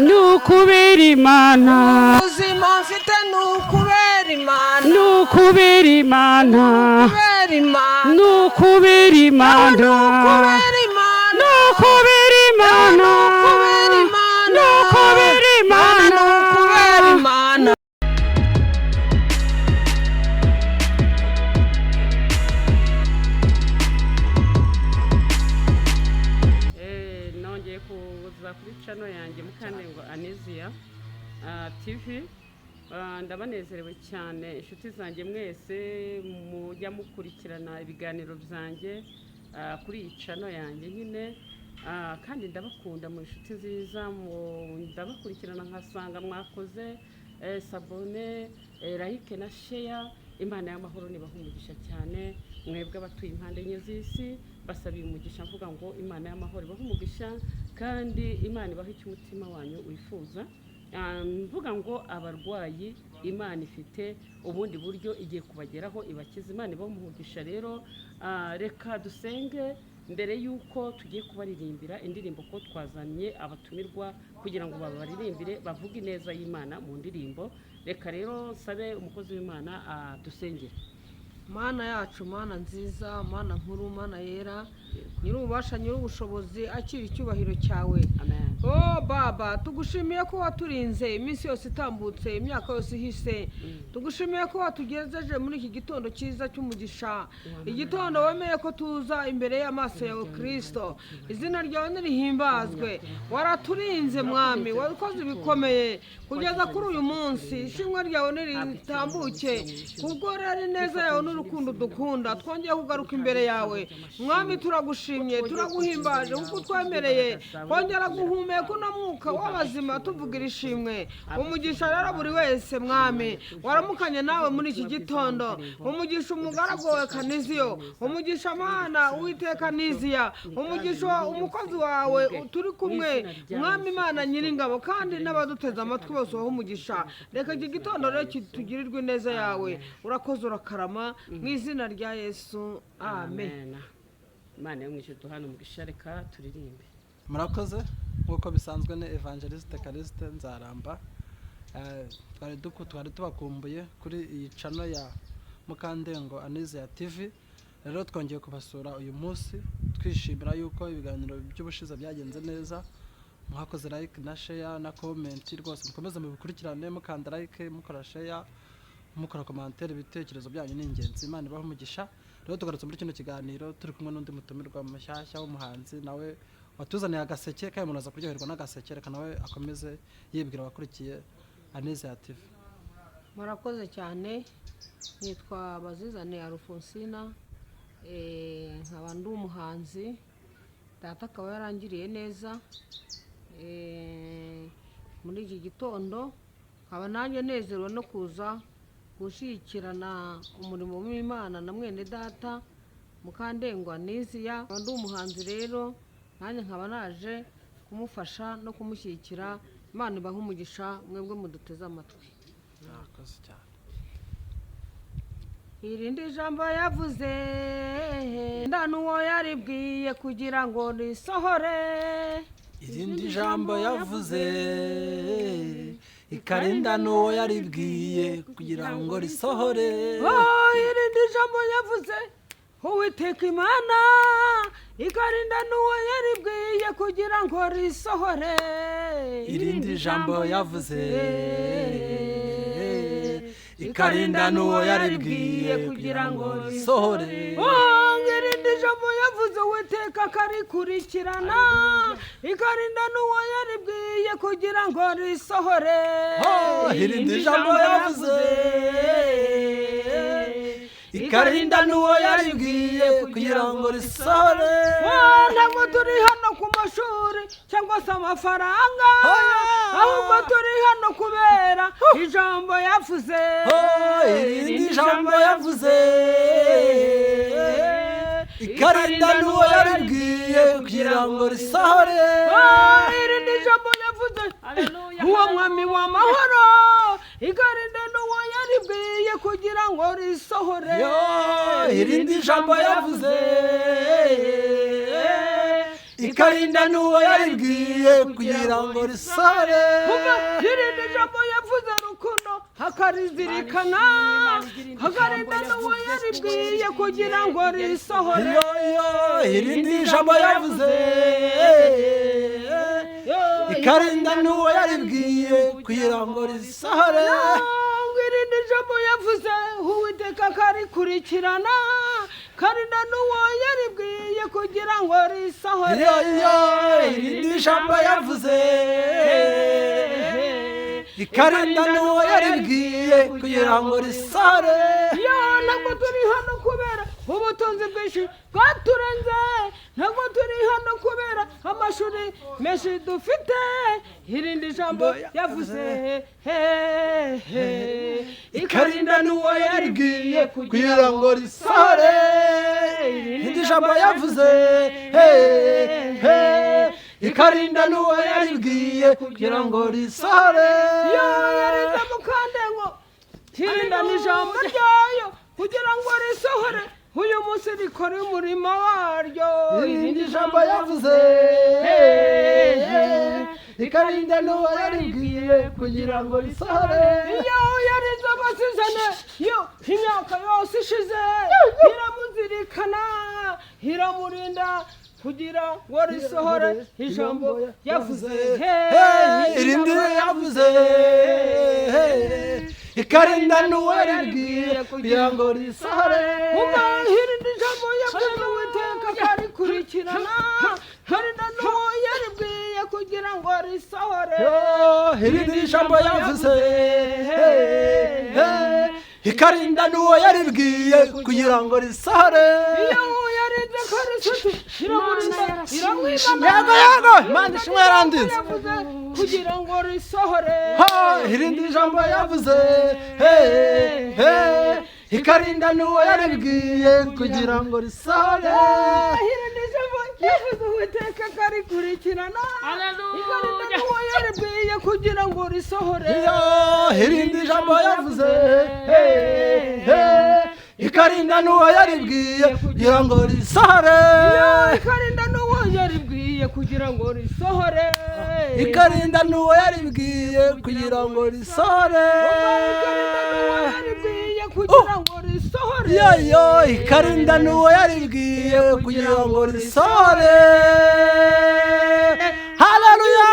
Ni ukubera Imana. Ubuzima mfite ni ukubera Imana. Ni ukubera Imana. Kubera Imana. Ni ukubera Imana. Kubera Imana. Ni ukubera Imana. Kubera Imana. Ni ukubera Imana. Ni ukubera Imana. Nongeye kuza kuri channel yanjye Mukandengo Anizia TV. Ndabanezerewe cyane inshuti zanjye mwese mujya mukurikirana ibiganiro byanjye kuri iyi channel yanjye nyine. Kandi ndabakunda mu inshuti nziza, ndabakurikirana nkasanga mwakoze s'abonner, like na share. Imana y'amahoro nibaha umugisha cyane mwebwe abatuye impande enye z'isi. Basabiye umugisha mvuga ngo Imana y'amahoro ibahe umugisha, kandi Imana ibahe icyo umutima wanyu wifuza. Mvuga ngo abarwayi Imana ifite ubundi buryo igiye kubageraho ibakiza. Imana ibahe umugisha rero. Reka dusenge mbere y'uko tugiye kubaririmbira indirimbo, ko twazanye abatumirwa kugira ngo babaririmbire, bavuge ineza y'Imana mu ndirimbo. Reka rero nsabe umukozi w'Imana dusengere. Mana yacu, Mana nziza, Mana nkuru, Mana yera, nyir'ububasha, nyir'ubushobozi, akira icyubahiro cyawe. Amen. Oh Baba, tugushimiye ko waturinze iminsi yose itambutse, imyaka yose ihise. Tugushimiye ko watugejeje muri iki gitondo cyiza cy'umugisha, igitondo wemeye ko tuza imbere y'amaso yawe. Kirisito, izina ryawe nirihimbazwe. Waraturinze Mwami, wakoze ibikomeye kugeza kuri uyu munsi. Ishimwe ryawe niritambuke, kubwo rero ineza yawe n'urukundo dukunda twongeye kugaruka imbere yawe. Mwami, turagushimye, turaguhimbaje kuko utwemereye kongera guhumeka uno mwuka w'abazima, tuvugira ishimwe. Umugisha rero buri wese, Mwami, waramukanye nawe muri iki gitondo. Umugisha umugaragu wawe Kaniziyo, umugisha Mana Uwiteka Niziya, umugisha umukozi wawe turi kumwe, Mwami Imana nyiringabo, kandi n'abaduteze amatwi bose ubahe umugisha. Reka iki gitondo rero tugirirwe ineza yawe. Urakoze, urakarama, mu izina rya Yesu, amen. Amen. Imana yo mu ijuru duhana umugisha. Reka turirimbe. Murakoze. Nk'uko bisanzwe ni Evangeliste Callixte Nzaramba. Twari tubakumbuye kuri iyi channel ya Mukandengo Anizia TV. Rero twongeye kubasura uyu munsi, twishimira yuko ibiganiro by'ubushize byagenze neza, mwakoze like na share na comment. Rwose mukomeze mubikurikirane, mukanda like, mukora share, mukora commentaire. Ibitekerezo byanyu ni ingenzi. Imana ibahe umugisha. Rero tugarutse muri kino kiganiro turi kumwe n'undi mutumirwa mushyashya w'umuhanzi, nawe watuzaniye agaseke kandi umuntu aza kuryoherwa n'agaseke. Reka nawe akomeze yibwira abakurikiye Anizia TV. Murakoze cyane. Nitwa Bazizane Alphonsina, nkaba ndi umuhanzi. Data akaba yarangiriye neza muri iki gitondo, nkaba nanjye nezerewe no kuza gushyigikirana umurimo w'Imana na mwene data Mukandengwa Niziya. Nkaba ndi umuhanzi rero, nanjye nkaba naje kumufasha no kumushyigikira. Imana ibahe umugisha mwebwe muduteze amatwi. Murakoze cyane. Irindi jambo yavuze nda n'uwo yaribwiye kugira ngo risohore. Irindi jambo yavuze ikarinda n'uwo yaribwiye kugira ngo risohore. Oh, irindi jambo yavuze Uwiteka Imana ikarinda n'uwo yaribwiye kugira ngo risohore. Irindi jambo yavuze ikarinda n'uwo yaribwiye kugira ngo risohore. Oh, irindi jambo yavuze Uwiteka akarikurikirana, ikarinda n'uwo yaribwiye kugira ngo risohore. Oh, irindi jambo yavuze ikarinda n'uwo yaribwiye kugira ngo risohore. Oh, ntabwo turi hano ku mashuri cyangwa se amafaranga, ahubwo turi hano kubera ijambo yavuze. Oh, irindi jambo yavuze ikarinda n'uwo yaribwiye kugira ngo risohore. Oh, irindi jambo yavuze Haleluya. uwo mwami w'amahoro, ikarinda n'uwo yaribwiye kugira ngo risohore. Yo, irindi jambo yavuze. Ikarinda n'uwo yaribwiye kugira ngo risare. Irindi jambo yavuze Rukundo akarizirikana, akarinda n'uwo yaribwiye kugira ngo risohore. Irindi jambo yavuze, ikarinda n'uwo yaribwiye kugira ngo risohore. Irindi jambo yavuze Uwiteka akarikurikirana, karinda n'uwo yaribwiye kugira ngo risohore. Irindi jambo yavuze, ikarinda n'uwo yaribwiye kugira ngo risohore. Ntabwo turi hano kubera ubutunzi bwinshi bwaturenze, ntabwo turi hano kubera amashuri menshi dufite. Irindi jambo yavuze, ikarinda n'uwo yaribwiye kugira ngo risohore. Irindi jambo yavuze, ikarinda n'uwo yaribwiye kugira ngo risohore. Yarinda Mukandengo, irinda n'ijambo ryayo kugira ngo risohore. Uyu munsi rikora umurimo waryo. Irindi jambo yavuze, ikarinda n'uwo yaribwiye kugira ngo risohore. Iyo yarinze amasizane yo imyaka yose ishize, iramuzirikana, iramurinda kugira ngo risohore ijambo yavuze. Irindi yavuze, ikarinda n'uwo yaribwiye kugira ngo risohore. Irindi jambo yavuze Uwiteka akarikurikirana, karinda n'uwo yaribwiye kugira ngo risohore. Irindi jambo yavuze, ikarinda n'uwo yaribwiye kugira ngo risohore. Iyo yarinze ko risohore, iramurinda, iramwimana. Yego yego, Imana ishimwe yarandinze kugira ngo risohore. Irindi jambo yavuze, ikarinda n'uwo yaribwiye kugira ngo risohore. Irindi jambo yavuze Uwiteka akarikurikirana, ikarinda n'uwo yaribwiye kugira ngo risohore. Irindi jambo yavuze, ikarinda n'uwo yaribwiye kugira ngo risohore. Ikarinda n'uwo yaribwiye kugira ngo risohore. Ikarinda n'uwo yaribwiye kugira ngo risohore. Ikarinda n'uwo yaribwiye kugira ngo risohore. Ikarinda n'uwo yaribwiye kugira ngo risohore. Haleluya!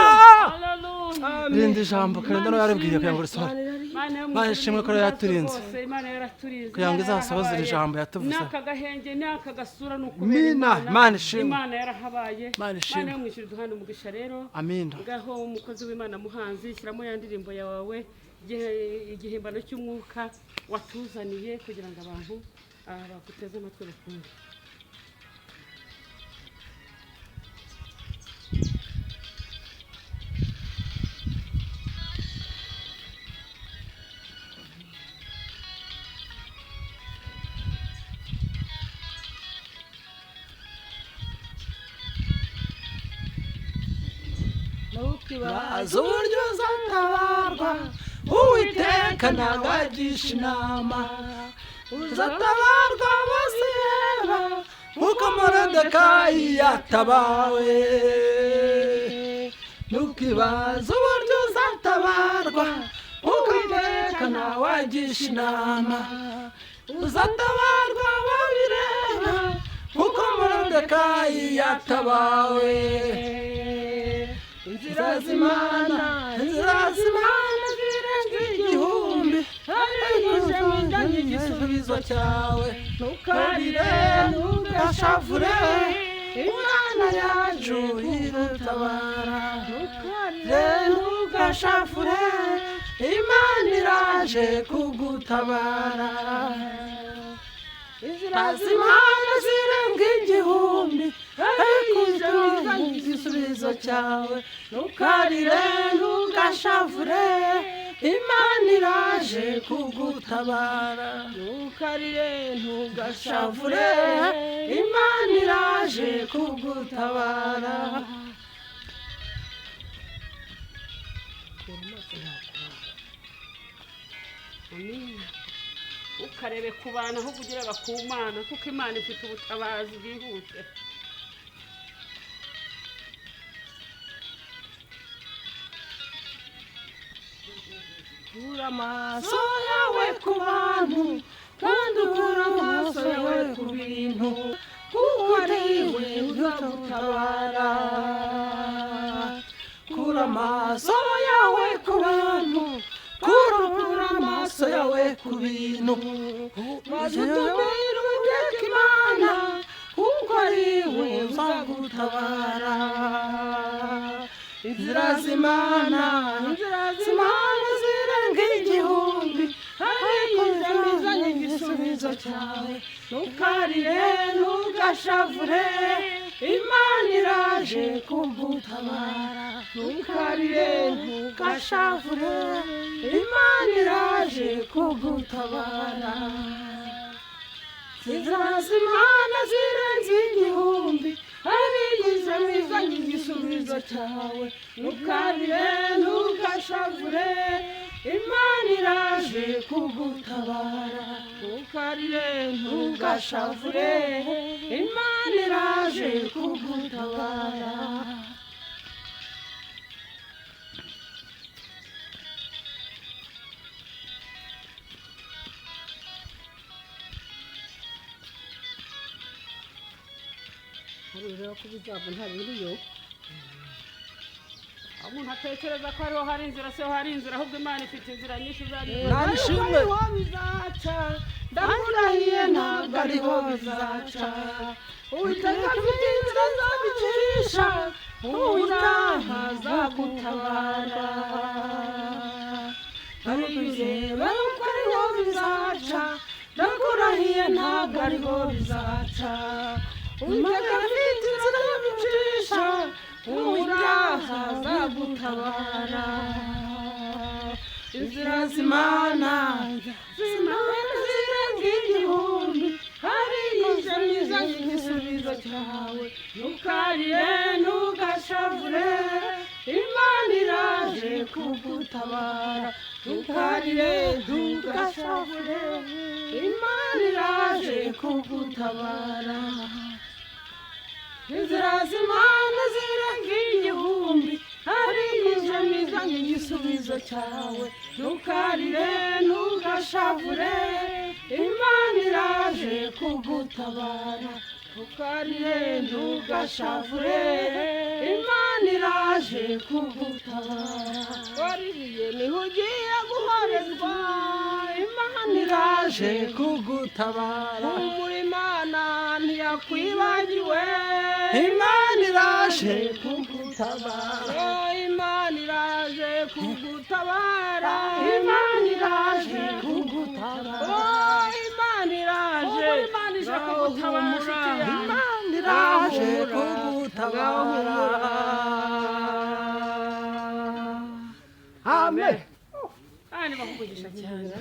Irindi jambo karinda n'uwo yaribwiye kugira ngo risohore. Imana ishimwe ko yaturinze kugira ngo izasohoze iri jambo yatuvuze. N'aka gahenge n'aka gasura ni Mina, Imana ishimwe. Imana yarahabaye. Imana ishimwe. Imana yo mu ijuru duhana umugisha rero. Amina. Ngaho umukozi w'Imana Muhanzi, shyiramo ya ndirimbo yawe igihimbano cy'umwuka watuzaniye kugira ngo abantu baguteze amatwi bakumve. Bazi uburyo uzatabarwa, Uwiteka ntabagisha inama. Uzatabarwa basireba nkuko Moridekayi yatabawe. Ntukibaze uburyo uzatabarwa, Uwiteka ntawagisha inama. Uzatabarwa babireba nkuko Moridekayi yatabawe. Inzira z'Imana, inzira z'Imana zirenze igihumbi, ariko uzanye igisubizo cyawe. Ntukarire, ntugashavure, Imana yacu iratabara. Ntukarire, ntugashavure, Imana iraje kugutabara. Inzira z'Imana zirenga igihumbi, ariko uzanye igisubizo cyawe. Ntukarire, ntugashavure, Imana iraje kugutabara. Ntukarire, ntugashavure, Imana iraje kugutabara. Ukarebe ku bantu aho kugira bakumana, kuko Imana ifite ubutabazi bwihuse. Kura amaso yawe ku bantu, kandi ukura amaso yawe ku bintu, kuko ari we uzagutabara. Kura amaso yawe ku bantu, kura amaso yawe ku bintu, Maze utubwire Uwiteka Imana, kuko ari we uzagutabara. Inzira z'Imana, Inzira z'Imana zirenga igihumbi, ariko izanye igisubizo cyawe. Ntukarire, ntugashavure, Imana iraje kugutabara. Ntukarire, ntugashavure, Imana iraje kugutabara. Inzira z'Imana zirenze igihumbi, ariko izanye igisubizo cyawe. Ntukarire, ntugashavure, Imana iraje kugutabara. Ntukarire, ntugashavure, Imana iraje kugutabara. Hari rero ko bizava nta biriyo. Aho umuntu atekereza ko ariho hari inzira, siho hari inzira, ahubwo Imana ifite inzira nyinshi uzajya. Nta ishimwe. Ariho bizaca, ndakurahiye, ntabwo ariho bizaca. Uwiteka afite inzira azabicisha, uwitaha azagutabara. Abireba yuko ariho bizaca, ndakurahiye, ntabwo ariho bizaca. Uwiteka afite inzira azabicisha, uwitaha azagutabara. Inzira z'Imana, z'Imana zirenga igihumbi, hari izanye igisubizo cyawe. Ntukarire, ntugashavure, Imana iraje kugutabara. Ntukarire, ntugashavure, Imana iraje kugutabara. Inzira z'Imana zirenga igihumbi, hari izanye igisubizo cyawe. Ntukarire, ntugashavure, Imana iraje kugutabara. Ntukarire, ntugashavure, Imana iraje kugutabara. Waririye niho ugiye guhorerwa, Imana iraje kugutabara. Humura, Imana ntiyakwibagiwe. Imana iraje kugutabara. Oh, Imana iraje kugutabara. Imana iraje kugutabara. Oh, Imana iraje. Humura, Imana ije kugutabara, nshuti yanjye. Imana iraje kugutabara. Amen. Kandi bakuvugisha cyane.